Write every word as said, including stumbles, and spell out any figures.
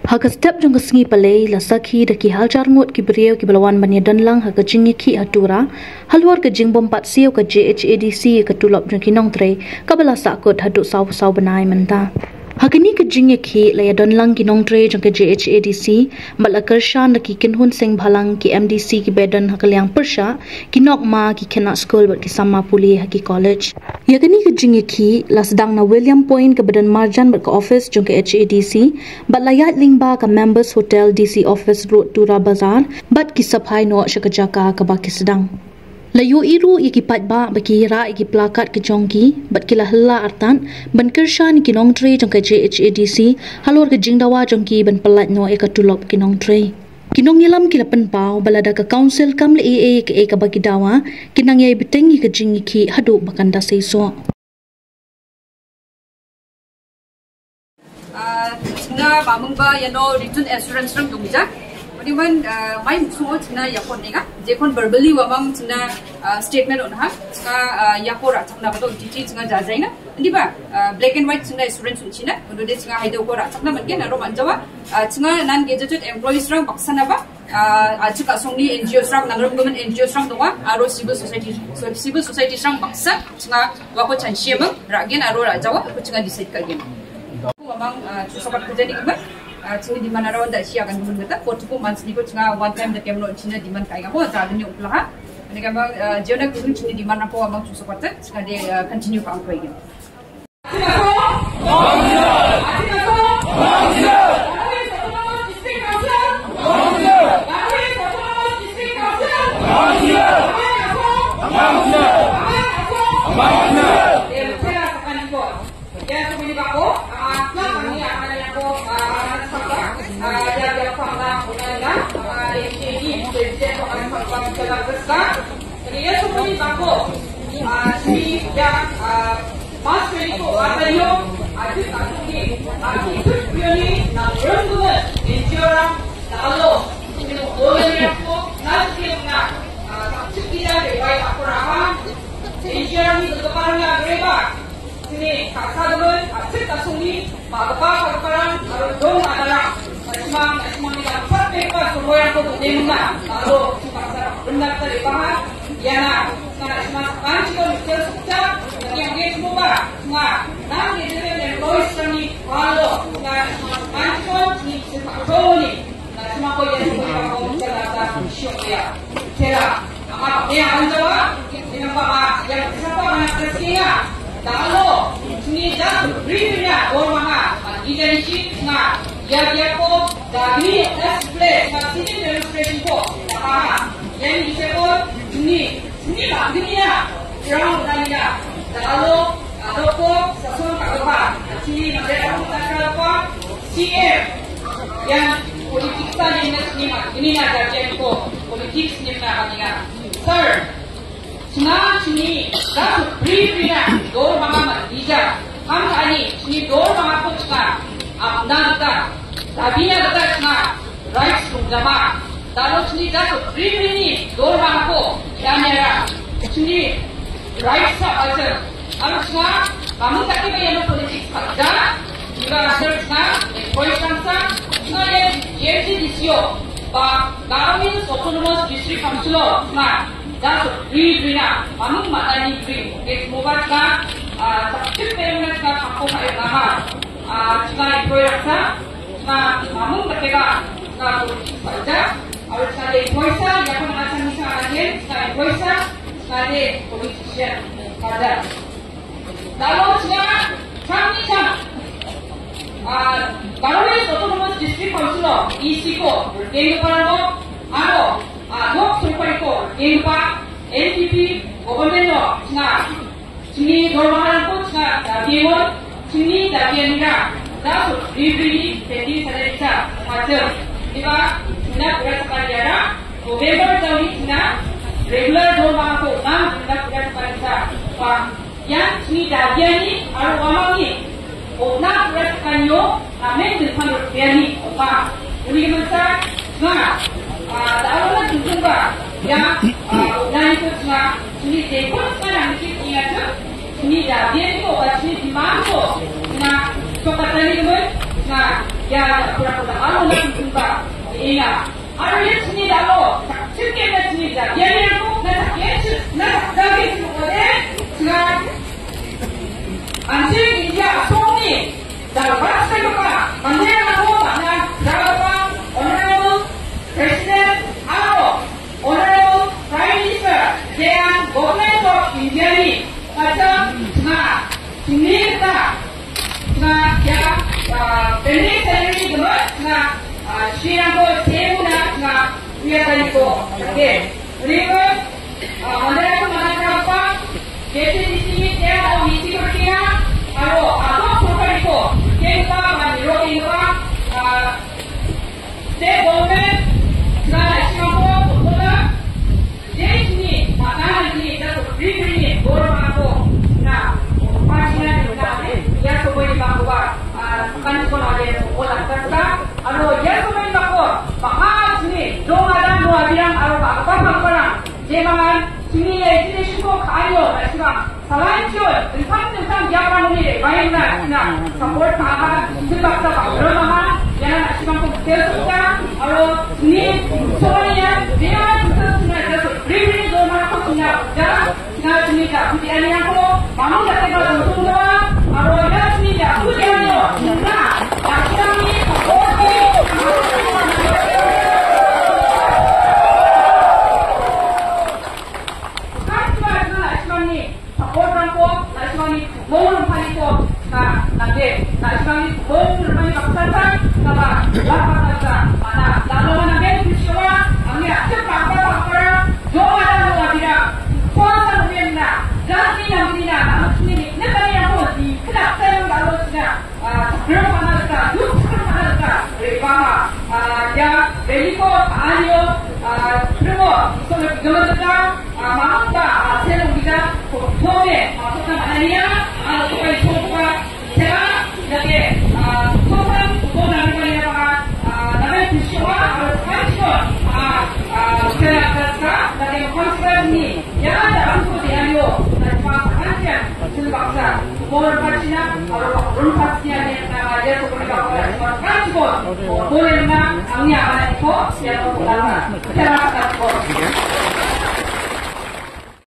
Ha ka step jong ka sngi Palei la sakhi da ki hajar ngut ki briew kiba la wan ban ïadon lang ha ka jingïakhih ha Tura halor ka jingbympat siew ka J H A D C ïa ka tulop jong ki nongtrei kaba la sahkut haduh saw saw bnai mynta. Ha kane ka jingïakhih la ïadon lang ki nongtrei jong ka J H A D C bad la kyrshan da ki kynhun seng bhalang, ki M D C kiba don ha ka liang pyrshah, ki nokma, ki khynnah skul bad ki samla pule ha ki college. Ïa kane ka jingïakhih la sdang na William Point kaba don marjan bad ka office jong ka H A D C bad la ïaid lyngba ka Members Hotel, D C Office Road, Tura Bazar bad ki sa phai noh sha ka jaka kaba ki sdang. La ïohi ruh ïa ki paidbah ba ki rah ïa ki plakat ki jong ki bad ki la hylla artat ban kyrshan ïa ki nongtrei jong ka J H A D C halor ka jingdawa jong ki ban pyllait noh ïa ka tulop ki nongtrei. Ki nongïalam ki la pynpaw ba lada ka council kam leh ei ei ïa kaei kaba ki dawa, kin nang ïai bteng ïa ka jingïakhih haduh ba kan da seisoh. Ah, nga ba mung ba ïa no written assurance rang dong ja. Wani man, ah, mai musuh nga ïa kon ni nga. Je kon verbally wa mang nga, ah, statement on ha. Nga, ah, ïa ko ra chang na ba to titi nga ja jai nga. Ndi ba, ah, black and white nga assurance un china. Kono de nga hai do ko ra chang na man ken aro man jawa. Ah, nga non gazetted employees rang baksa na ba. Ah, ah, chuka song ni N G Os rang, nang rang government N G Os rang dong wa, aro civil society, so civil society rang baksa, nga wa ko chan shemang, ra gen aro ra jawa, ko nga decide ka gen. Ko amang, ah, chu support ka jani kemar, ah, chu demand aro da shi akan government kata, ko two months ni ko nga one time da kemno china demand kai ko, ta ni upla ha. Ni ka amang, ah, jona ko chu demand ko amang chu support, nga de, ah, continue ka ang ko gen. Mas ko iko, ata yo, ati atu ni, ati tu pioni, na berenggu, enjoy, na alo, ni mo dole ni ako, na ki na, ah, tak cik dia de wai aku raha, enjoy ni ke kepala ni agreba, sini, tak sadar, ati tak suni, ba kepala kepala, aro dong adalah, cuma, cuma ni dapat pepa, semua yang kau boleh mengah, alo, cuma sadar, benar tadi bahas, Ïa na, nga la sma kan chiko ni tel sukta, nga ïa ngi smuba, nga, na ngi dele ne boys ni, walo, nga la sma kan chiko ni sma ko ni, nga sma ko ïa sma ko ni, nga la ta shok ïa. Kela, ama ïa anjawa, ni nampak ma, ïa sapa ma tersinga, dalo, ni da, ri ri na, or mama, ma ida ni shi, nga, ïa ïa ko, da ni, let's play, ma sini demonstration ko, da ma, ïa ni shi ko, ni, Sini ba, sini ya. Rang ba ni ya. Da alo, alo ko, sa son ka ko ba. Sini ma da ko ta ka ko. C M. Yang politik ta ni na sini ma. Ini na da yang ko. Politik sini na ba ni ya. Sir. Sina sini. Da su pri pri na. Do ma ma ma. Ija. Ham ani. Sini do ma ma ko ta. Ap na ta. Da bi na ta sina. Rights from jama. Dalo sini da to bring ni dor ma ko ya ne ra. Sini rights sa ajar. Aro sina kamu tak kira yang politics kerja. Juga ajar sina, eh, boy sangsa, sina ye ye di disio. Ba Garo Hills Autonomous District Council na da to bring bring na. Kamu mata ni bring. Oke, semoga sina, ah, tak kira yang sina kamu tak kira. Ah, sina boy sangsa. Nga, nga mung ba keba, nga politics ba ja, awit nga de poisa, ïa ko nga sani sa nga de, nga de poisa, nga de politician ba ja. Dalo sya, chang ni chang. Ah, Garo Hills Autonomous District Council, E C ko, rkeng para mo, aro, ah, dok surpai ko, rkeng pa, N P P, government lo, nga, Chini dorma ko chini da biang, chini da biang ni da. Da su ribri ni peti sare cha. Macam. Ni ba, chini pura chakar ya da. November tahun ni chini regular dorma ko na, chini pura chakar cha. Pa, yang chini da biang ni, aru wamang ni. Okna pura kanyo, amen din pang rukbeni, opa. Uni masa, nga, ah, da awal na tuntung ba, ya, ah, okna ni ko nga, uni de ko nga na miki ingat tu, uni da dia ni ko, ba uni di man ko, nga, so kata ni ko, nga, Ya, ya, pura pura alo na tumba. Ina. Aro ya chini dalo. Chimke na chini da. Ya ya ko na ya chi na da ke chi ko de. Nga. Anjing India song ni. Da ba sa ko ba. Mane na ko ba na. Da ba Honorable President aro. Honorable Prime Minister, Indian Government of India ni, kata nga, sini kita, nga ya, ah, pending salary gemet, nga, ah, sini ko temu na, nga, ya tadi ko, okay. Berikut, ah, mana aku mana apa, J T D C ni dia, oh, misi kerja, aro, aku program ko, kita, mani, ro, kita, ah, State government, sna na singapore kola. Jeni mata ni da ko bri bri ni gor ma ko na. Pachina ni na ya ko boi ba ko ba. Kan ko na de ko la ka. Aro ya ko boi ba ko. Ba ha ni do ma da no abirang aro ba ba ba. Jemagan sini ya sini shuko khayo na sima. Salanchun, entang entang ya pang ni, bayang na, na, support ka ha, sebab ka ba, ro ma ha, ya na sima ko tel ka, aro ni, soalnya dia tu tu na, dia tu beri beri do ma ko sina, ya, na sini ka, budi ani aku, mamu ka tega tu tu, aro ya sini ya, budi ani, na, ya sini, oh, ni. Kan sima, sima, sima ni. Support rang ko, na sima ni, mo rang pani ko, na, na de, na sima ni, mo rang pani baksa sa, na ba, ba baksa sa, mana, na lo na de, tu sima, ang ya, sima ba, ba, ba, jo ada lo abira, ko sa lo na, jadi na, jadi na, na sini ni, na pani yang ko, di, kena, saya lo sini. Ah, group mana ka, group mana ka, Rebecca, ah, ya, Rebecca, Anio, ah, Primo, so le gama ka, ah, mama ka, ah, selo kita, ko thome, ah, so ka mana ya, ah, so ka so ka, sela, lagi, ah, so ka, ko na ni mana ya, ah, na ni siswa, ah, siswa, ah, ah, sela ka, lagi, conference ni. Ya, da ang ko dia yo, da pa antian, sul baksa, bor pachina, aro rum pachina ne, na ya ko bor baksa, bor pachina, bor na, ang ya, ko, ya ko, ya ko.